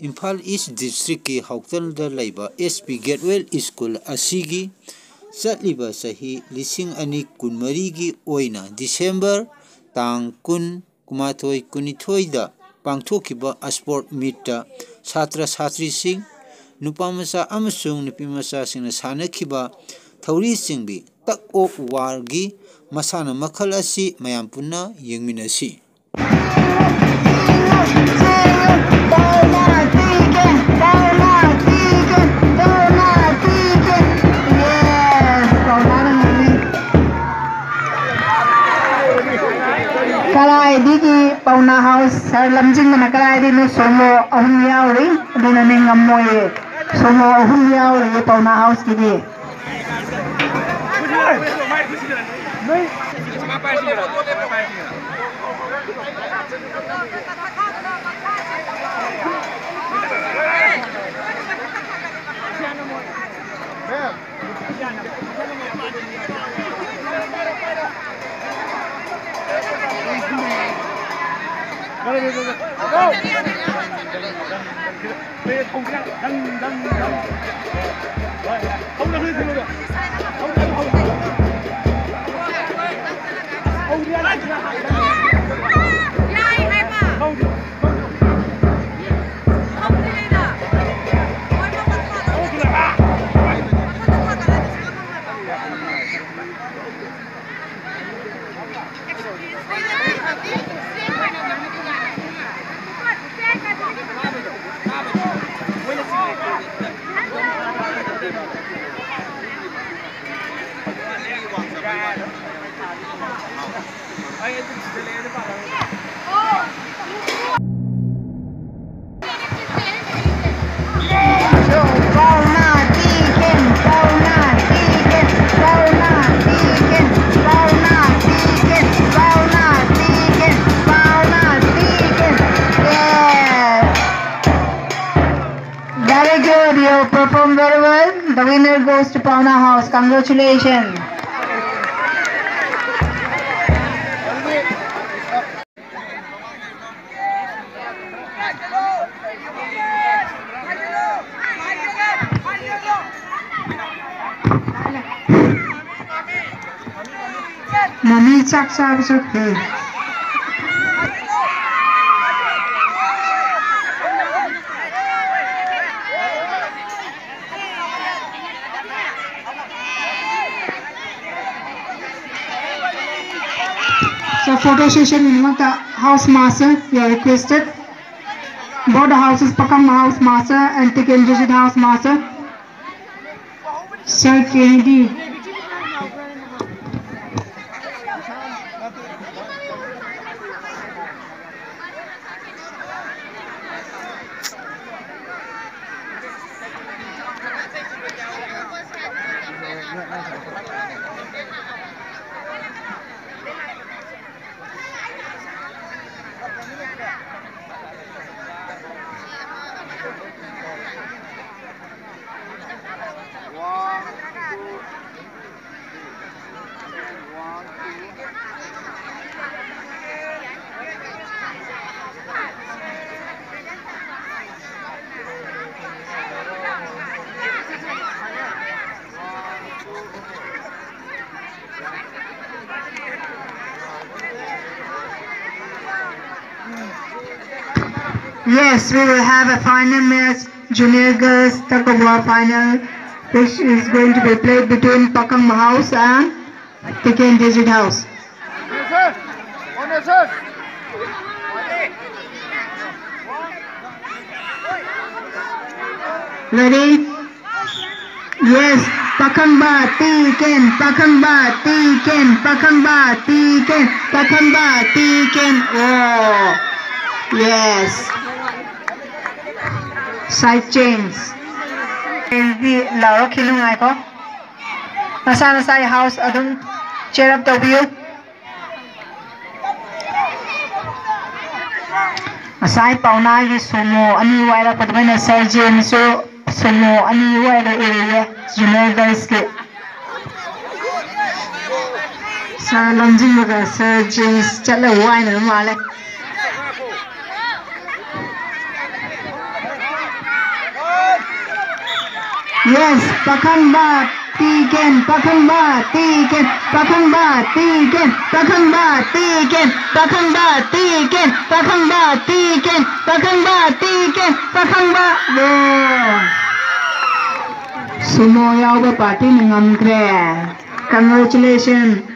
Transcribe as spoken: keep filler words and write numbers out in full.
ꯏꯝꯐꯥꯜ ꯏꯁ ꯗꯤꯁꯇ꯭ꯔꯤꯛꯀꯤ ꯍꯥꯎꯇꯜꯗ ꯂꯩꯕ S P ꯒꯦꯠꯋꯦꯜ school ꯑꯁꯤꯒꯤ ꯆꯠꯂꯤꯕ ꯆꯍꯤ ꯂꯤꯁꯤꯡ ꯑꯅꯤ ꯀꯨꯟꯃꯔꯤꯒꯤ ꯑꯣꯏꯅ ꯗꯤꯁꯦꯝꯕꯔ ꯇꯥꯡ ꯀꯨꯟ, ꯀꯨꯟꯃꯥꯊꯣꯏ, ꯀꯨꯟꯅꯤꯊꯣꯏꯗ ꯄꯥꯡꯊꯣꯛꯈꯤꯕ ꯁ꯭ꯄꯣꯔꯠ ꯃꯤꯠꯇ ꯁꯥꯇ꯭ꯔ ꯁꯥꯇ꯭ꯔꯤꯁꯤꯡ, ꯅꯨꯄꯥ ꯃꯆꯥ ꯑꯃꯁꯨꯡ ꯅꯨꯄꯤ ꯃꯆꯥꯁꯤꯡꯅ ꯁꯥꯟꯅꯈꯤꯕ ꯊꯧꯔꯤ ꯆꯤꯡꯕꯤ, tug of warꯒꯤ ꯃꯁꯥꯟꯅ ꯃꯈꯜ ꯑꯁꯤ ꯃꯌꯥꯝ ꯄꯨꯟꯅ ꯌꯦꯡꯃꯤꯟꯅꯁꯤ꯫ ꯀꯔꯥꯏꯗꯒꯤ ꯄꯥꯎꯅꯥ ꯍꯥꯎꯁ, ꯁꯥꯔ ꯂꯝꯖꯤꯡꯕꯅ ꯀꯔꯥꯏꯗꯒꯤꯅꯣ ꯁꯣꯂꯣ ꯑꯍꯨꯝ ꯌꯥꯎꯔꯤ, ꯑꯗꯨꯅꯅꯦ ꯉꯝꯃꯣꯏꯌꯦ꯫ ꯁꯣꯂꯣ ꯑꯍꯨꯝ ꯌꯥꯎꯔꯤ ꯄꯥꯎꯅꯥ ꯍꯥꯎꯁꯀꯤꯗꯤ꯫ Very good, you perform very well. The winner goes to Pauna House. Congratulations. ꯃꯃꯤ ꯆꯥꯛ ꯆꯥꯕ ꯆꯠꯈ꯭ꯔꯦ꯫ So photo session ꯒꯤꯗꯃꯛꯇ house master, you are requested. Both the houses, Pakhangba house master and Tekken District house master. Sir Kennedy. Yes, we will have a final match, Junior Girls Tug of War final, which is going to be played between Pakhangba House and Tekken District House. Ready? Yes, Pakhangba Tekken, Pakhangba Tekken, Pakhangba Tekken, Pakhangba Tekken. Oh, yes. Side change. Ready, ꯂꯥꯎꯔꯛꯈꯤꯅꯨ, ꯉꯥꯏꯈꯣ꯫ ꯃꯁꯥ ꯃꯁꯥꯒꯤ house ꯑꯗꯨꯝ cheer up ꯇꯧꯕꯤꯌꯨ꯫ ꯉꯁꯥꯏ ꯄꯥꯎꯅꯥꯒꯤ sumo ꯑꯅꯤ ꯋꯥꯏꯔꯛꯄ ꯑꯗꯨꯃꯥꯏꯅ Sir James ꯁꯨ sumo ꯑꯅꯤ ꯋꯥꯏꯔꯛꯏ꯫ Junior Girls ꯀꯤ Sir ꯂꯝꯖꯤꯡꯕꯒ Sir James ꯆꯠꯂ ꯋꯥꯏꯅꯕ ꯃꯥꯜꯂꯦ꯫ Yes, Pakhangba ꯇꯤꯀꯦꯟ ꯄꯥꯈꯪꯕ ꯇꯤꯀꯦꯟ ꯄꯥꯈꯪꯕ ꯇꯤꯀꯦꯟ ꯄꯥꯈꯪꯕ ꯇꯤꯀꯦꯟ ꯄꯥꯈꯪꯕ ꯇꯤꯀꯦꯟ ꯄꯥꯈꯪꯕ ꯇꯤꯀꯦꯟ ꯄꯥꯈꯪꯕ ꯇꯤꯀꯦꯟ ꯄꯥꯈꯪꯕ꯫ ꯁꯨꯃꯣ ꯌꯥꯎꯕ ꯄꯥꯔꯇꯤꯅ ꯉꯝꯈ꯭ꯔꯦ꯫ Congratulations꯫